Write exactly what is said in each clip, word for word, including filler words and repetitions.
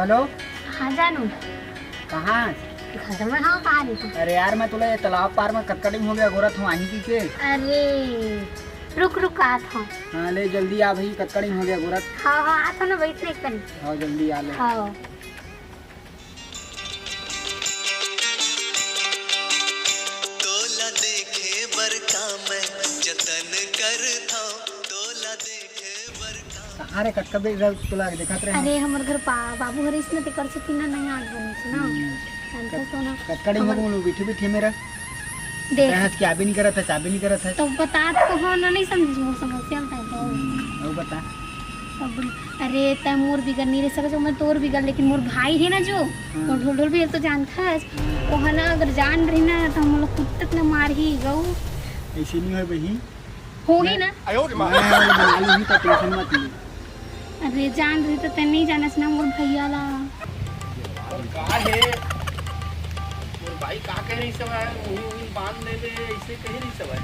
Hello. हाँ जानू। कहाँ? घर में। हाँ, कहाँ नहीं था? अरे यार, मैं तुला ये तालाब पार में कतका दिन हो गया गोरत हूँ, आही की के? अरे, रुक रुक, आत हूँ। हाँ, ले जल्दी आ भाई, कतका दिन हो गया गोरत। हाँ हाँ, आत हूँ ना, बैठ नहीं करी। हाँ, जल्दी आ ले। हाँ। तोला देखे बर का मैं जतन करथौं, तोला देखे बर का। कहाँ रे, कतका बेर तुला देखत रहे? अरे, हमर घर पा-, बाबू हरिस न, तेकर से तीना नहीं आठ बनिस ना। हम्म। जानथस तो ना। कतका दिन हो हमर गए, बैठे बैठे मेरा। देख। कहाँ से क्या भी नहीं करत है, चाबी नहीं करत है। तो बता तो हो ना, नहीं समझिस मोर समस्या ल तैं तो। हम्म, अउ बता। अब, अरे, तैं मोर बिगर नहीं रह सकत, मैं तोर बिगर, लेकिन मोर भाई है ना जो, हाँ। वो ढोल ढोल भी तो जानथस। हाँ। वो है ना, अगर जान रही ना, तो हम लोग कुत्तक न मार ही गऊ। ऐसे नहीं होय बहिनी। होही ना। मैं बना लूंगी, तो टेंशन मत ले। अरे, जान रही तो तैं नहीं जानस ना मोर भैया ला। और का है? मोर भाई का कह रही सब है? मुही मुही बांध ले ले, ऐसे कह रही सब है।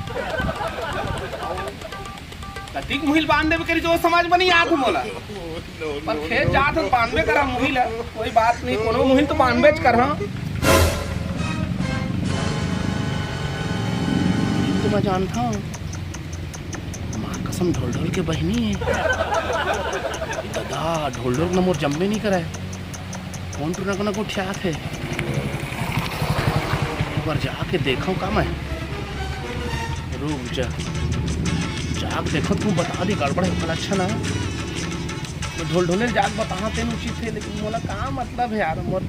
कतिक मुहिल बांध देबे करी, जो समझ में नहीं आत मोला। पर खेत जात हन, बांधबे करा मुहिल, कोई बात नहीं, कोनो मुहिल तो बांधबेच करहा। तो मैं जानता हूँ, माँ कसम, ढोल ढोल के बहिनी है। ददा, ढोल ढोल न मोर जम्मे नहीं कराए। फोन टूरा को ना को ठियात हे। एक बार जाके देखो का मैं। रुक जा। जाके देखो, तू बता दी गड़बड़ है, भला अच्छा ना। मैं ढोल ढोले जाके बताना तेन उचित है, लेकिन मोला का मतलब है यार, मोर,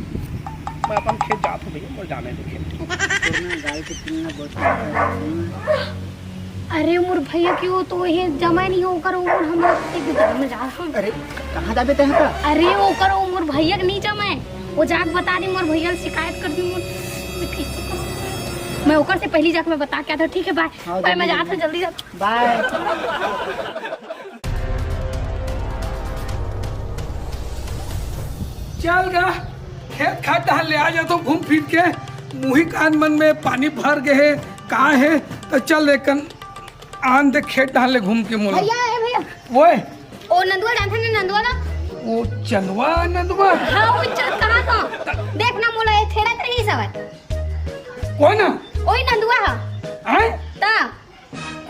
मैं अपन खेत जात हूँ भैया, मोर जाने दे खेत। तोर ना गाल के तुलना बहुत करता है, सही में। अरे, मोर भैया के वो तो हे जमाई नहीं हो, ओकर उमर हमरा एक घर में जा रहा। अरे, कहाँ जाबे तैं ह का? अरे, ओकर उमर भैया के नहीं जमाए। वो जाके बता दी, मोर भैया से शिकायत कर दी, मोर। मैं कैसे कर सकती हूँ? मैं ओकर से पहली जाके मैं बता के आता हूँ, ठीक है, बाय। हाँ, बाय, जल्दी, मैं जाता हूँ, जल्दी। जल्दी जाता हूँ। बाय। चल गा, खेत खार डहर ले आ जाथों घूम फिर के। मुही कान मन में पानी भर गए हे, का हे, त चल एकन आन दे खेत डहर ले घूम के मोला। भैया, ए भैया। ओए। ओ नंदुआ जानथन ना, नंदुआ ना? ओ चंदवा नंदुआ? हाँ, वो चल कहाँ था? देख ना मोला, ये छेड़त रही सब। कौन? ओही नंदुआ हा। हैं? ता।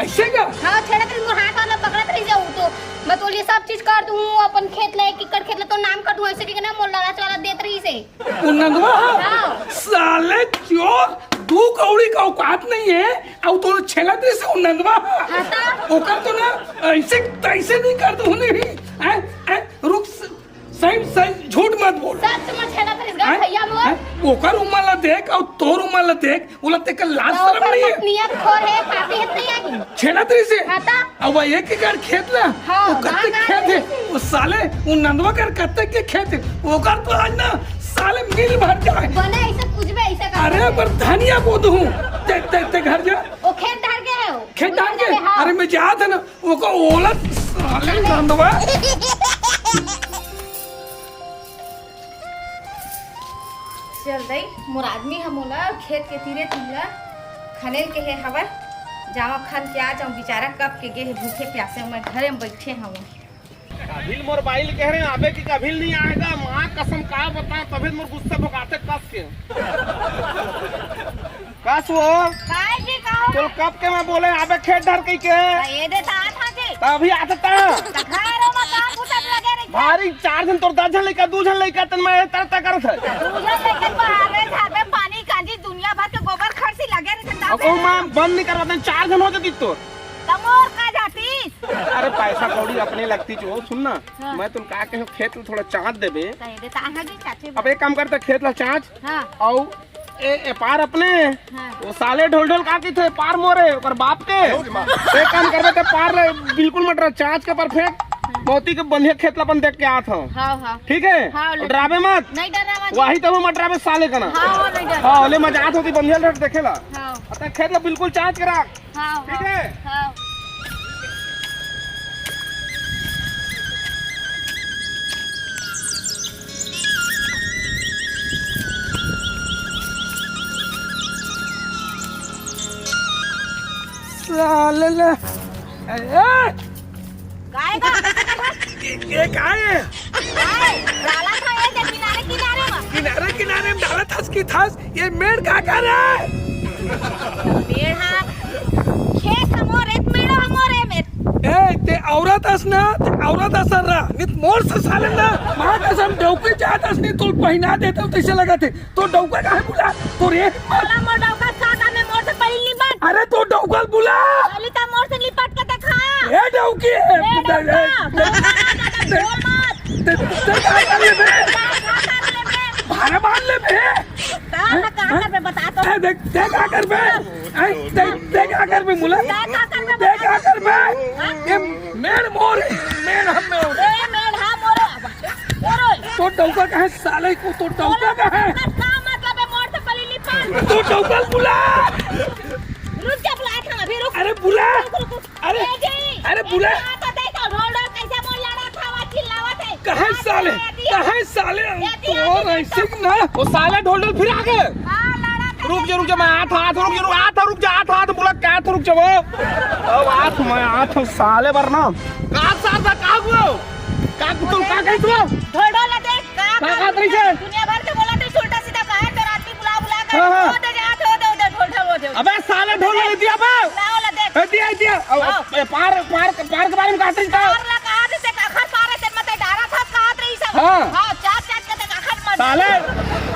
ऐसे का? हाँ, छेड़त रही, मोर हाथ वाला पकड़त रही जाऊ तो। मैं तो ये सब चीज कर दूँ, अपन खेत ले, एक एकड़ खेत ले तो नाम कर दूँ, ऐसे कि ना मोर लालच वाला देत रही से। वो नंदवा? हाँ। साले चोर, दू कौड़ी का औकात नहीं है, अब तो छेला दे से वो नंदवा। हाँ, तो? ओकर तो ना ऐसे तैसे नहीं कर दूँ नहीं। हैं? हैं? रुक, स-, सही, सही, झूठ मत बोल। सच में छेला दे हैं? भैया मोर। हैं? ओकर उमर ला देख और तोर उमर ला देख, बोला, तेकर लाज तो शरम ओकर नहीं है? मत नियत खोर है, पापी है, नहीं आगी। छेला तेरी से? हाँ, तो? अब एक एकड़ खेत ला, हाँ, वो कत्ते हाँ, खेत है? हाँ। वो साले, वो नंदवा कर कत्ते के खेत है? ओकर तो आज ना साले मिल भर जाए। बने ऐसे कुछ भी ऐसे कर अरे, सकते। पर धनिया बो दूँ। ते, ते, ते घर जा। वो खेत धार के है वो। खेत धार के? हाँ। अरे, मैं जात है ना, ओकर ओला साले नंदवा। चल दई, मोर आदमी ह मोला खेत के तीरे तीर ला खनेल के हे हवय। जावा खन के आ जाऊं, बेचारा कब के गे हे भूखे प्यासे, मैं घरे में बैठे हवं। अभी मोर बाइल कह रहे हैं, अबे कि अभी नहीं आएगा, माँ कसम का बता, तभी मोर गुस्सा भगाते कस के। कस वो? काय जी, का हो? चल, कब के मैं बोले, अबे खेत धर के के? ये दे ता था जी। तभी आता था। तो घर में काम कुछ लगे रही। भारी चार झन तोर दस झन लइका, दू झन लइका, तन मैं तर तर करत है। दू झन लइका बाहर रे, घर में पानी कांजी, दुनिया भर के गोबर खर्ची लगे रही। अब वो माँ बंद नहीं करवाते, चार झन हो जाती तोर। तमोर का जाती? अरे पैसा कौड़ी अपने लगती जो, सुन ना, हाँ। मैं तुम का कहे खेत में थोड़ा चाँच देबे। कह देता है जी चाचे। अब एक काम करते, खेत ला चाँच हाँ। और ए, ए पार अपने, हाँ। वो साले ढोल ढोल का की थे, पार मोरे, ओकर बाप के। अरे माँ। एक काम करबे ते पार ले, बिल्कुल मत रह, चाँच के परफेक्ट, हाँ। मौती के बंधे खेत ला अपन देख के आत हूँ। हाँ, हाँ। ठीक है? हाँ, ले। डराबे मत। नहीं डराबा जी। वही तब मत डराबे साले का ना। हाँ, हाँ, नहीं डराबा। हाँ, ले मजा आत होती बंधे रह देखे ला। हाँ। अतः खेत ला बिल्कुल चाँच के रख। हाँ, ठीक है? हाँ। साले ले। ए, ए! काय का? ये, ये काय है? काय? साला तो ये जे बिना थस, ये मेड़ का करे? मेड़ हा, खेत हा मोर, एक मेड़ हा मोर, ए मेड़। ए, ते औरत अस ना, ते औरत असन रह, नित मोर से साले ना, माँ कसम डौकी जात अस, नित तोल पहिना देते हो, तैसे लगा थे। तो डौका काहे बुला? तो रे। बोला मोर डौका साथ में मोर से पहिल नहीं बन। अरे तो डौका बुला। ललिता मोर से लिपट के देखा। ए डौकी, ए, ए, डौका, ए, डौका, ए, बोल मत। ते, ते का कर ले बे? का, का कर ले बे? भारा बांध ले बे। का, का, का हैं? कर बे, बता तो। ए, देख, देख का कर बे। हैं? देख, देख का कर बे, मुला। देख का कर बे, देख का कर बे। हाँ? ये मेड़ मोर है, मेड़ हम में हो। ए, मेड़ हम मोर है। मोर है। तो डौका कहाँ है साले को? तो डौका कहाँ है? का मतलब है मोर से पली लिपट? तो डौका बुला। रुक जा, बुला था अभी, रुक। अरे बुला। रुक, रुक, रुक। अरे, ए जी, अरे, ए बुला। जी, आ तो देखो, ढोल ढोल कैसे बोल लड़ा था, वो चिल्लावत है। कहाँ आ साले? दिया, दिया। कहाँ साले? ये दिया, और दिया, ऐसे दिया। ही ना। वो साले ढोल ढोल फिर आ गए। हाँ, लड़ा था। रुक जा, रुक जा, मैं आता, आता, रुक जा, रुक, आता, रुक जा, आता, आता, बुला, क्या था, रुक जा वो। अब आता, मैं आता हूँ साले वरना। का सार था, का हुआ? का तू, का कही तू? ढोल ढोल देख। का का बात रही से? दुनिया भर के बोला थे, उल्टा सीधा कहा, तो रात में बुला बुला कर हाँ, हाँ। हो दे जा, हो दे, हो दे, ढोल ढोल हो दे। अबे साले ढोल नहीं दिया बे। लाओ ला देख। ए, दिया, दिया। अब, हाँ। अब, ए, पार, पार, पार के बारे में कहा रही था। पार ला कहा थे, ते काखर पार है, तेरे मते डारा था, कहा रही सब। हाँ। हाँ, चार चार के ते काखर मर। साले,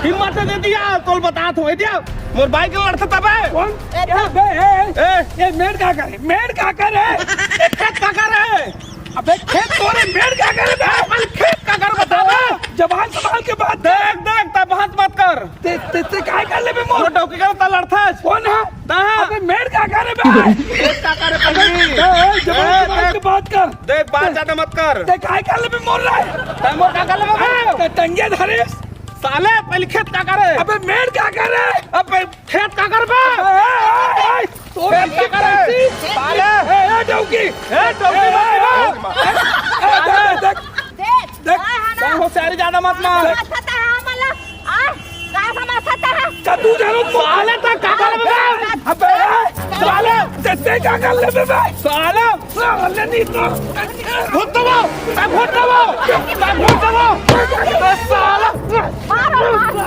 हिम्मत दे दिया, तोल बता तो, ए दिया। मोर बाइक लड़ता तबे। कौन? ए, ए, बे, ए, ए। ए, ये मेड़ का करे? मेड़ का करे? ए, खेत का करे? अबे खेत तोरे मेड़ का करे बे? अपन खेत का कर बता बे। जबान संभाल के बात कर। देख, देख, तब बात मत कर। ते, ते, ते काय कर लेबे मोर? वो डौकी का ता लड़थस। कौन है? ता है। अबे मेड़ का करे बे? खेत का करे अबे, पहली? ए, ए, जबान ए, संभाल देख। के बात कर। देख, बात ते, ज्यादा मत कर। ते काय कर लेबे मोर रे? तै मोर का कर लेबे बे? ते टंगे धरे। साले, पहले खेत का करे? अबे मेड़ का करे? अबे खेत का करबे? ए, ए, ए, ए, तो खेत का करे? साले। ए, ए, डौकी। ए, डौकी ए, मत ए, बोल। ए, ए, देख, देख। देख, देख। हाँ, हाँ, ना। होशियारी ज्यादा मत मार। हाँ, पता है, हाँ, मतलब, आ, का समझ सकता है? का तू जानो तो? साले, तो का करबे? अबे, ए, साले, जैसे का कर लेबे बे? साले। साले नहीं तो। भूत दबो, ए, भूत दबो, ए, भूत दबो। ए, साला। मारो, मारो।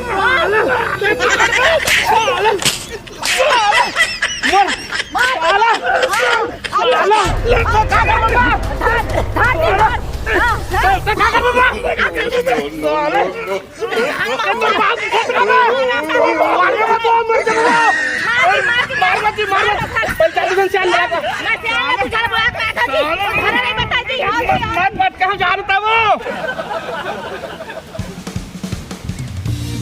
साला। साला। साला। मर। मारो। साला। साला। साला। ए, ए, का कर बे? साला। ए, तोर बाप के खेत में बे। मार के मत, मार मत, मार मत। मार मत, मार मत। पहले चालीस दिन से आने लगा। मैं से आने तू घर बुला के बैठा थी। घर नहीं बता दी। मत, मत, मत, कहाँ जा रहा था वो?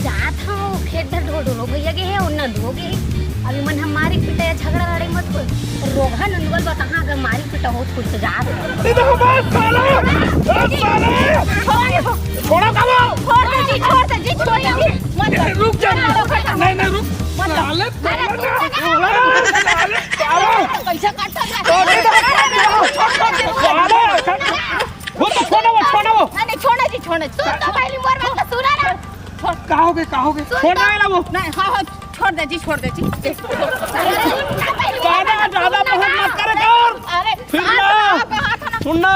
जात हव खेत डहर ढोल ढोल हो भैया गे हे अउ नंदुओ गे हे। अभी मन हम मारी पीटा या झगड़ा लड़ाई मत कोई। रोगहा नंदुआ ल बताहा अगर मारी पीटा होत कुछ तो जात हव। ये तो हमारा साला है। ए, साला है। छोड़, छोड़। छोड़ा का वो? छोड़ दे जी, छोड़ दे जी, छोड़ दे जी। मत कर। रुक जा। मत कर। नहीं, नहीं, रुक। मत कर। साले, अरे, साले, रुक जा। साले, साले। पैसा काट सकता है। छोड़ दे। साले, वो तो छोड़ो, वो छोड़ो, वो। नहीं, नहीं, छोड़ो जी, छोड़ो। सुन तो पहली मोर बात तो सुना ना। छोड़। का हो गए, का हो गए? सुन छोड़ तो। ना, ना, वो। नहीं, हाँ, हाँ, छोड़ दे जी, छोड़ दे जी। ज्यादा, ज्यादा बहस मत करे कर। अरे, फिर ना। सुन ना।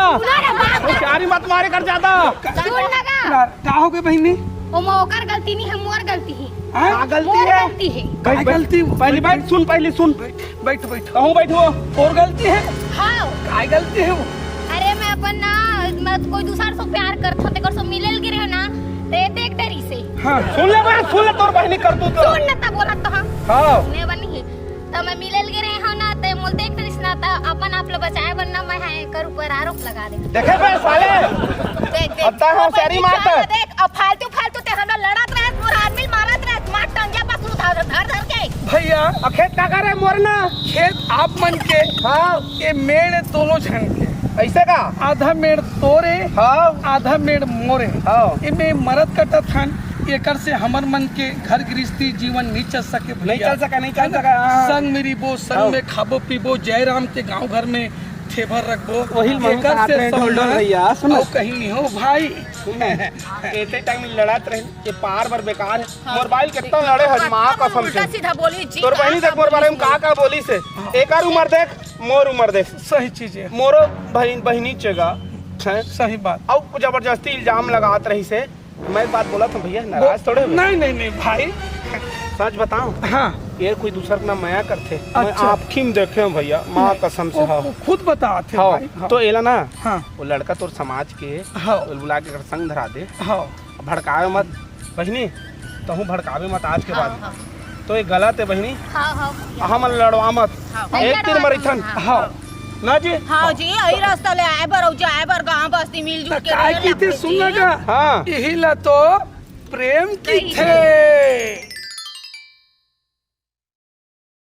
होशियारी मत मारे कर ज्यादा। सुन ना का। का हो गए बहिनी? ओमा ओकर गलती नहीं है, मोर गलती है। हाँ? का गलती मोर है? गलती है। का गलती? पहली बात सुन, पहली सुन। बैठ, बैठ। कहूँ बैठो। तोर गलती है? हाँ। काय गलती है वो? अरे मैं अपन ना, मैं कोई दूसर से प्यार करत हूँ, तेकर से मिले ल गिरे हो ना, ते देख डरी से। हाँ। सुन ले बे, सुन ले तोर बहिनी कर तू तो। सुन न त बोलत तो हम। हाँ। सुने बनी है। त मैं मिले ल गिरे हो ना, ते मोल देख डरिस ना, त अपन आप लो बचाए बर ना मैं है कर ऊपर आरोप लगा दे। देखे बे साले। देख, देख। अब ता हम सारी मारता। देख, अब फालतू, फालतू ते हमरा लड़त रहे, मोर आदमी मारत रहे, मार टंगिया पकड़ू धर, धर, धर के। भैया, अब खेत का करे मोर ना? खेत आप मन के, हाँ। ये मेड़ दोनों झन के। ऐसे का? आधा मेड़ तोरे, हाँ। आधा मेड़ मोरे। हाँ। एमे मरद कटत हन, एकर से हमर मन के घर गृहस्थी जीवन नहीं चल सके नहीं भैया। चल सका, नहीं चल है ना? सका, हाँ। संग में रिबो, संग हाँ। में खाबो पीबो, जयराम के गांव घर में ठेभर रखबो। वही महू एकर कहा से ट्रेंड होल्डर समझना भैया, सुनो। अउ कहीं नहीं हो भाई। सुन, एते टाइम लड़त रहे, ये पार बर बेकार है। हाँ। मोर बाइल कितना लड़े है, माँ कसम से। उल्टा सीधा बोली जी, तोर बहिनी देख मोर बारे में का का बोली से। हाँ। एकर उम्र देख, मोर उम्र देख। सही चीज है। मोरो बहिन, बहिनी चेगा। हैं? सही बात। अउ जबरदस्ती इल्जाम लगात रही से, मैं एक बात बोलत हँव भैया, नाराज थोड़े होबे। नहीं, नहीं, नहीं भाई। सच बतावँव? हाँ। ये कोई दूसर के ना मया करथे। मैं अच्छा। आँखी म देखे हँव भैया, माँ कसम से। वो, हाँ। वो खुद बताथे हाँ, भाई। हाँ। तो एला ना, हाँ। वो लड़का तोर समाज के, हाँ। वो बुला के एकर संग धरा दे। हाँ। भड़कावे मत बहिनी, तहूँ भड़कावे मत आज के बाद। हाँ। तो ये गलत हे बहिनी। हाँ, हाँ। हमन लड़वा मत। हाँ। एक तीर मरइथन। हाँ। ना जी? हाँ जी, यही रास्ता ले आए बर अउ जाए बर गाँव बस्ती मिलजुल के रहे ला। सुन ना का? हाँ। यही ला तो प्रेम कहिथे।